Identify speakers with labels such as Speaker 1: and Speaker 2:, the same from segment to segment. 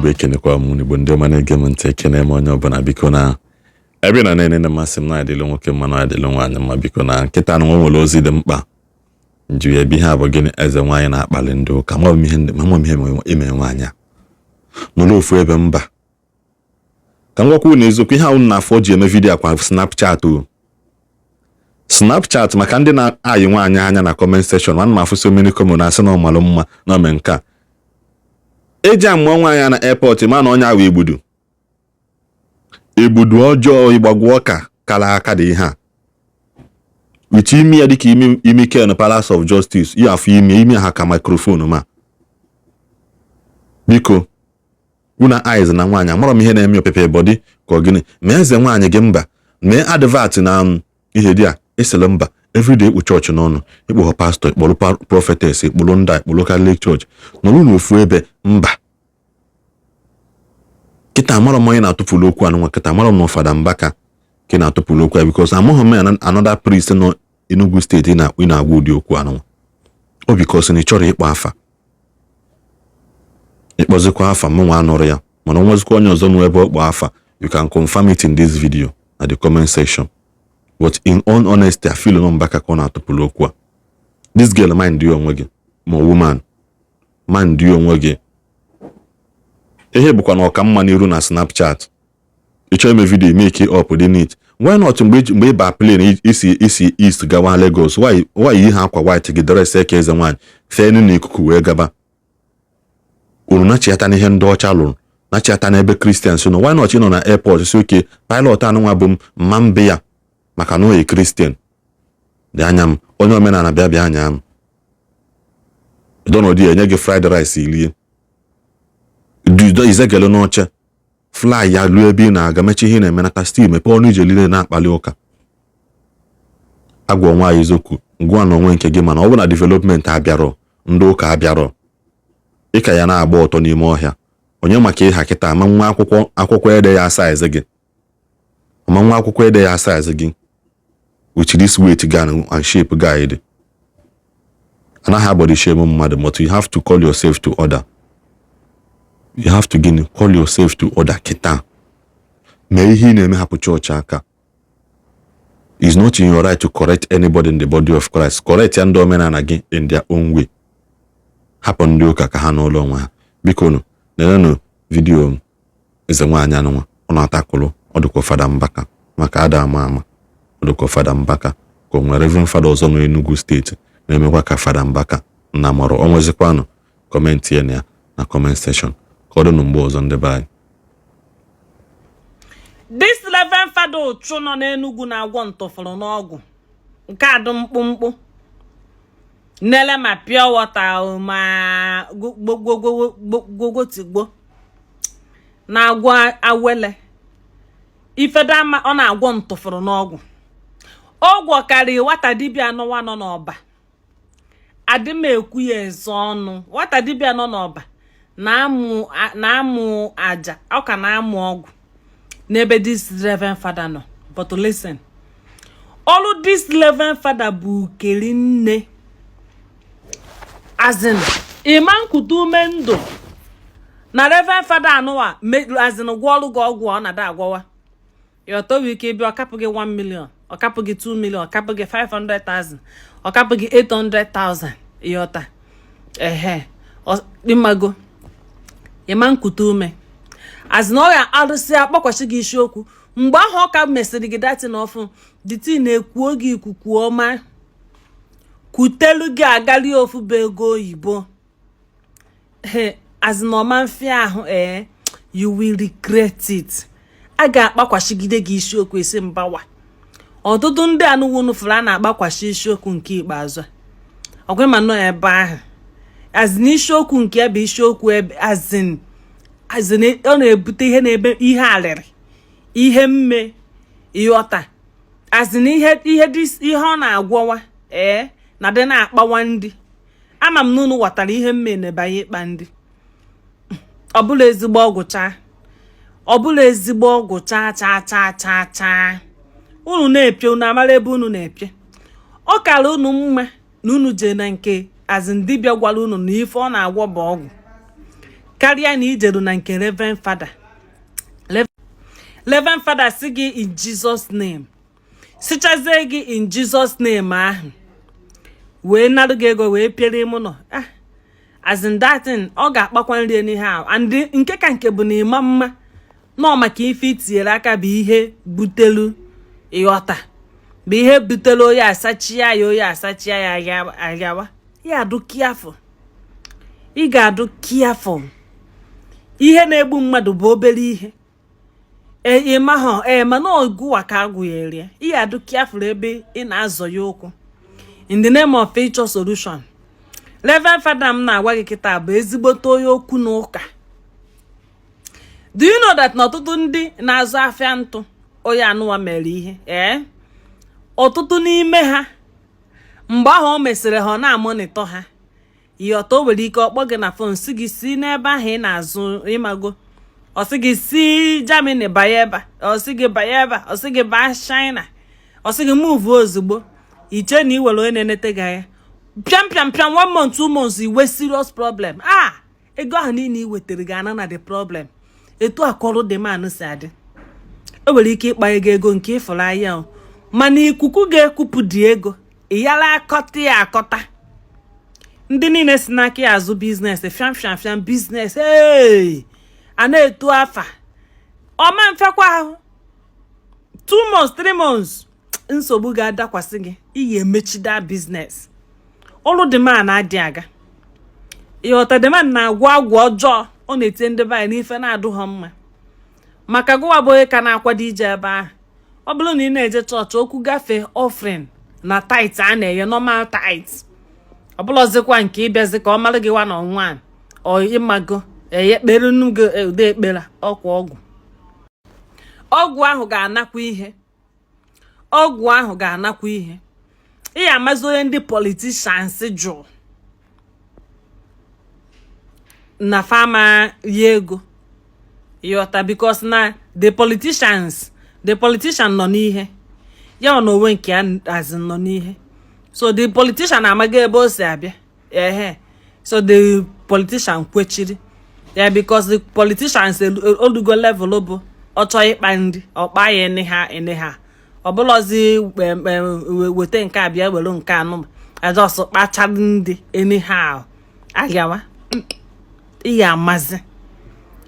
Speaker 1: Igbo, ekenekwa m Igbo ndị ọma na-ege m ntị. Ekene m onye ọbụla. Biko, na ebe na na-enene, mmasị m na-adịlụ nwoke mma, na-adịlụ nwaanyị mma. Biko, na nkịta na nwa nwere ozi dị mkpa nju ebe ihe a bụ gịnị? Eze nwaanyị na-akpali ndị ụka. Ma ihe ime nwaanyị a nọrọ ofu ebe, mba. Ka m gwakwa unu eziokwu, ihe ahụ na afọ ji eme video akwa Snapchat o Snapchat, maka ndị na-ayị nwaanyị anya na comment section. Ana m afụ so many comment na-asị na ọmalụ mma na ome nke a eji amụọ nwaanyị na airport, ma na onye ahụ egbudu egbudu ọjọọ, ịgbagwo ọka kara aka dị ihe a with imi ya dịka imi imi Ken Palace of Justice. Ihe afọ imi imi ha ka microphone. Ma biko, unu eyes na nwaanyị, amara m ihe na-eme opepe body ka ọ gịnị mee eze nwaanyị gị. Mba, mee advert na ihe dị a esele. Mba, everyday ikpu chọọchị n'ọnụ, ikpụghọ pastọ, ikpụrụ prophetess, ikpụrụ ndị ikpụrụ Catholic Church, nọrọ n'ofu ebe. Mba, kịta amara m onye na-atụpụrụ okwu anụnwa. Kịta amara m na Fada Mbaka ka ị na-atụpụrụ okwu ya, because amaghị m another priest nọ Enugu Steeti ị na-agwa ụdị okwu anụnwa o, because na ị chọrọ ịkpọ afa. Ịkpọzikwa afa m nwa anụrụ ya, mana o nwezikwa onye ọzọ nụ ebe ọ kpọ afa, you can confirm it in this video na the comment section. But in all honesty, I feel no Mbaka ka ọ na-atụpụrụ okwu a. This girl, mind you onwe gị, ma woman, mind you onwe gị. Ihe bụkwa na ọka mma n'iru na Snapchat, ị chọọ ime video, make it up dị neat. Why not mgbe ị ba plane isi east gawa Lagos, why ihe akwa white gị, dress eke eze nwaanyị, fee n'ikuku wee gaba? Unu nachiata n'ihe ndị ọcha lụrụ, nachiata n'ebe Christians nọ. Why not ị nọ na airport si oke pilot anụnwa bụ m mma mbe ya, maka na oyi Christian dị anya m, onye omenala, bịa bịa anya m donodi, enye gị fried rice ilie, izegelu n'oche, fly ya luo ebe ị na-aga, mechi ihe ị na-emenata, still mepee ọnụ ije niile na-akpali ụka. Agwa onwe anyị eziokwu, ngwa na onwe nke gị. Mana ọ bụ na development abịarọ, ndị ụka abịarọ, ịka ya na-agba ọtọ n'ime ọhịa. Onye maka ịha kịta ama nwa akwụkwọ ede ya size gị, ama nwa akwụkwọ ede ya size gị with this weight gun and shape guide. Anaghị abody shame mmadụ, but you have to call yourself to order. You have to gịnị? Call yourself to order. Kịta mee ihe ị na-eme, hapụ chọọchị aka. It's not in your right to correct anybody in the body of Christ. Correct ya ndị omenala gị in their own way. Hapụ ndị ụka ka ha n'ụlọ onwe ha. Biko nụ, nenenụ video eze nwaanyị anụnwa ọ na-atakụlụ. Ọ dịkwa Fada Mbaka, maka ada ama ama, ọ dịkwa Fada Mbaka ka o nwere Reverend Fada ọzọ nọ Enugu Steeti na-emekwa ka Fada Mbaka nna mọrọ. O nwezikwanụ, comment ya na ya na comment section. Ka ọ dịnụ mgbe ọzọ, ndị be anyị.
Speaker 2: This Reverend Fada Ụchụ nọ n'Enugu na-agwọ ntụfụrụ n'ọgwụ nke adụ mkpụmkpụ nele, ma pure water o, ma gwogwotigbo na-agwọ awele ifedama. Ọ na-agwọ ntụfụrụ n'ọgwụ. Ọgwụ karịrị nwata dibịa nọwa nọ n'ọba. Adị m ekwu ya eze ọnụ. Nwata dibịa nọ n'ọba na-amụ aja, ọ ka na-amụ ọgwụ n'ebe this Reverend Father nọ. But listen, ọrụ this Reverend Father bụ ukeri nne azin ịma nkutu ume ndụ na Reverend Father anụwa azin gwọ ọrụ gị ọgwụ ọ na-ada agwọwa ya ọtọwa ike ịbịa. Ọkapụ gị 1 million, ọkapụ gị 2 million, ọkapụ gị 500,000, ọkapụ gị 800,000. Ịghọta? Ehe, ịmago ịma nkute ume azin ọ ga-arụsị akpọkwasị gị isiokwu. Mgbe ahụ ọ ka mesịrị gị datin ọfụ dịtị na-ekwuo gị ikuku ọma kwutelu gị agali ofu bụ ego oyibo. He azin ọma mfịa ahụ. Ee, you will regret it. A ga-akpakwashigide gị isiokwu esi mbawa. Ọtụtụ ndị anụwunu fụrụ a na-akpakwasị isiokwu nke ikpeazụ a ọkwa ma nọ ebe ahụ azin isiokwu nke ya bụ isiokwu ebe azin ọ na-ebute ihe na-ebe ihe alịrị ihe mme. Ịghọta? Azin ihe ọ na-agwọwa, ee, na dị na-akpawa ndị. Ama m na unu ghọtara ihe mme na-ebanye ịkpa ndị. Ọ bụla ezigbo ọgwụ chaa, ọ bụla ezigbo ọgwụ chaa chaa chaa chaa chaa. Unu na-epie, unu amara ebe unu na-epie. Ọ kara unu mma na unu jee na nke azin dibịa gwara unu na ife ọ na-agwọ bụ ọgwụ. Karịa na ijeru na nke Reverend Father, Reverend Father si gị, "In Jesus name," sichazie gị "In Jesus name" ahụ, wee narụ gị ego, wee pịara ime ụlọ. Ah, as in that thing, ọ ga-akpakwa nri n'ihe ahụ. And nke ka nke bụ na ịma mma nọ maka ife itinyere aka bụ ihe butelu, ịghọta, bụ ihe butelu onye asachia ya, onye asachia ya aghawa ya. Adụ kiafụ, ị ga-adụ kiafụ. Ihe na-egbu mmadụ bụ obere ihe ịmahọ ee, mana ọgụwa ka agwụnyere ya. Ị ga-adụ kiafụrụ ebe ị na-azọ ya ụkwụ in the name of ịchọ solution. Reverend Father m na-agwa gị kịta bụ ezigbote onye okwu na ụka. Do you know that na ọtụtụ ndị na-azụ afịa ntụ onye anụwa mere ihe, ee, ọtụtụ n'ime ha, mgbe ahụ o mesịrị ha, ọ na-amonitor ha ihe ọtọ. O nwere ike ọkpọ gị na phone, si gị si n'ebe ahụ ị na-azụ, ịmago, ọ sị gị si Germany banye ebe a, ọ sị gị banye ebe a, ọ sị gị baa China, ọ sị gị move ozugbo. Iche na ị were onye na-enete gị anya, pịam pịam pịam, one month, 2 months, iwe serious problem. Ah, ego ahụ niile ị wetara ga-ana na the problem. Etu akọrọ the man si adị, e nwere ike ịkpa ego, ego nke ịfụrụ anya o, mana ikuku ga-ekupụ dị ego ịyara akọta ya akọta. Ndị niile si n'aka ya azụ business, fiam fiam fiam, business, hey, a na-eto afa ọma mfekwa ahụ. 2 months, 3 months, nsogbu ga-adakwasị gị, ị ga-emechi that business. Ọrụ the man adị aga, ịghọta? The man na-agwọ agwụ ọjọọ, ọ na-etinye ndị be anyị n'ife na-adụ ha mma. Maka gụwa bụ onye ka na-akwado ije ebe ahụ, ọ bụrụ na ị na-eje chọọchị, okwu gafee offering na tithe, a na-enye normal tithe, ọ bụlọzikwa nke ịbịazi ka ọ mara gị one on one, ọ ịmago eye kpere nnu gị ụdị ekpere ọkwa ọgwụ. Ọgwụ ahụ ga-anakwa ihe, ọgwụ ahụ ga-anakwa ihe. Ị ya amazi onye ndị politicians jụ na fama ya ego, ịghọta? Because na the politicians, the politician nọ n'ihe ya na onwe nke ya azị nọ n'ihe. So the politician amaghị ebe o si abịa. Ehe, so the politician kwechiri ya because the politicians olugo level bụ ọ chọọ ịkpa nri, ọkpa ya ene ha ene ha, ọbụlọzi weta nke a bịa were nke anụ ajọs kpachara ndị anyhow agawa. Ị ga-amazi,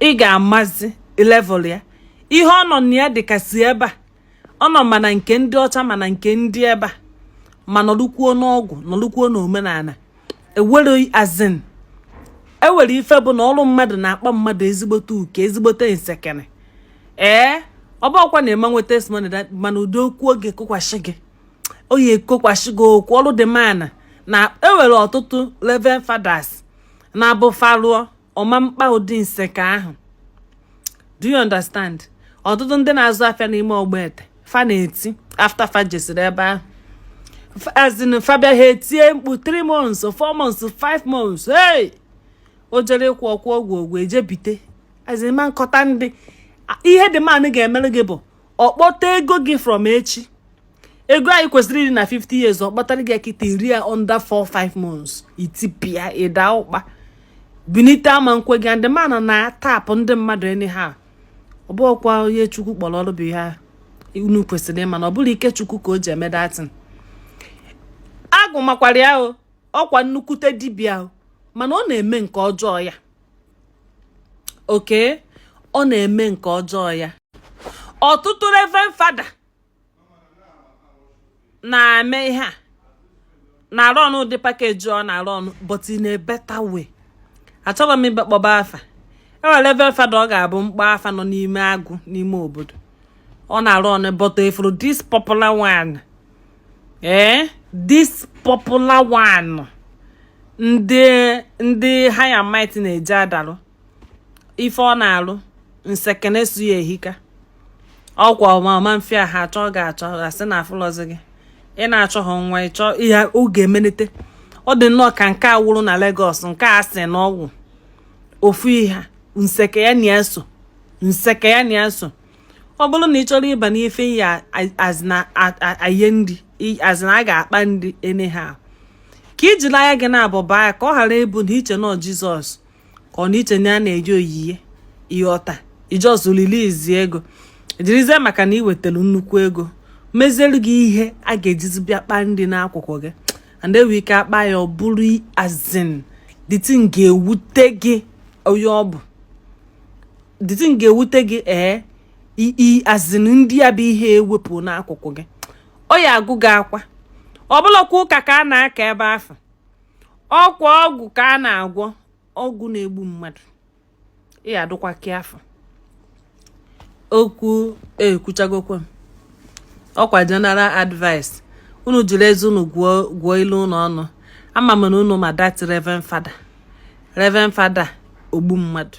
Speaker 2: ị ga-amazi level ya, ihe ọ nọ na ya dịkasị ebe a ọ nọ, mana nke ndị ọcha, mana nke ndị ebe a, ma nọrụkwuo n'ọgwụ, nọrụkwuo n'omenala. Ewere azin ewere ife bụ na ọrụ mmadụ na-akpa mmadụ ezigbote uke, ezigbote nsekene. Ee, ọ bụ ọkwa na-eme nwe testimony, mana ụdị okwu oge ekokwasị gị, oyi ekokwasị gị okwu. Ọrụ dị mana na ewere ọtụtụ reverend fathers na-abụ falụọ ọma mkpa ụdị nseka ahụ. Do you understand? Ọtụtụ ndị na-azụ afịa n'ime Ogbete fa na-eti after fa jesiri ebe ahụ, azin fa bịa, ha etie mkpu 3 months, 4 months, 5 months. Hey, o jere ịkwụ ọkwụ ọgwụ ogwu ejebite azin ma nkọta ndị ihe the man ga-emere gị bụ ọkpọta ego gị from echi. Ego anyị kwesịrị iri na 50 years, ọ kpọtara gị kịta iri ya under 4 5 months. Itipịa ịda ụkpa binite ama nkwe gị. And the man na-atapụ ndị mmadụ anyhow. Ọ bụghịkwa onye Chukwu kpọrọ ọrụ bụ ihe unu kwesịrị ịma na ọ bụrụ ike Chukwu ka o ji eme datin. Agụ makwara ya o, ọkwa nnukwute dibịa o, mana ọ na-eme nke ọjọọ ya. Oke ọ na-eme nke ọjọọ ya. Ọtụtụ reverend father na-eme ihe a na-arụ ọnụ ụdị package ọ na-arụ ọnụ, but in a better way. Achọrọ m ịba kpọba afa. Enwere reverend father ọ ga-abụ mkpọ afa nọ n'ime agụ n'ime obodo, ọ na-arụ ọnụ, but ifuru this popular one, ee, this popular one ndị high and mighty na-eji adarụ ife ọ na-arụ nsekenesu ya ehika ọkwa ọma mfịa ha achọ ga-achọ asị na afụlọzi gị. Ị na-achọ ha nwa, ịchọ ihe oge emelite. Ọ dị nnọọ ka nke a wụrụ na Lagos, nke a sị na ọgwụ ofu ihe nseke ya na ya so, nseke ya na ya so. Ọ bụrụ na ị chọrọ ịba n'ife ya azina aye nri azina a ga-akpa nri anyhow, ka ijiri anya gị na-abụ baa ya, ka ọ ghara ịbụ na iche nọ Jizọs. Ka ọ na iche na a na-eji oyiye ịghọta i just release ego, jirizie maka na ị wetara nnukwu ego mezielu gị ihe a ga-ejizi bịa kpaa nri n'akwụkwọ gị, and enwe ike akpa ya, ọ bụrụ as in the thing ga-ewute gị. Onye ọ bụ the thing ga-ewute gị, ee, i as in ndị a bụ ihe ewepụ n'akụkụ gị, ọ ya agụ gị akwa. Ọ bụlọkwa ụka ka a na-aka ebe afọ, ọkwa ọgwụ ka a na-agwọ, ọgwụ na-egbu mmadụ. Ị adụkwa ka afọ okwu ekwuchagokwe m. Ọkwa general advice, unu jiri eze unu gwuo gwuo ilu unu ọnụ. Ama m na unu ma that reverend father, reverend father ogbu mmadụ.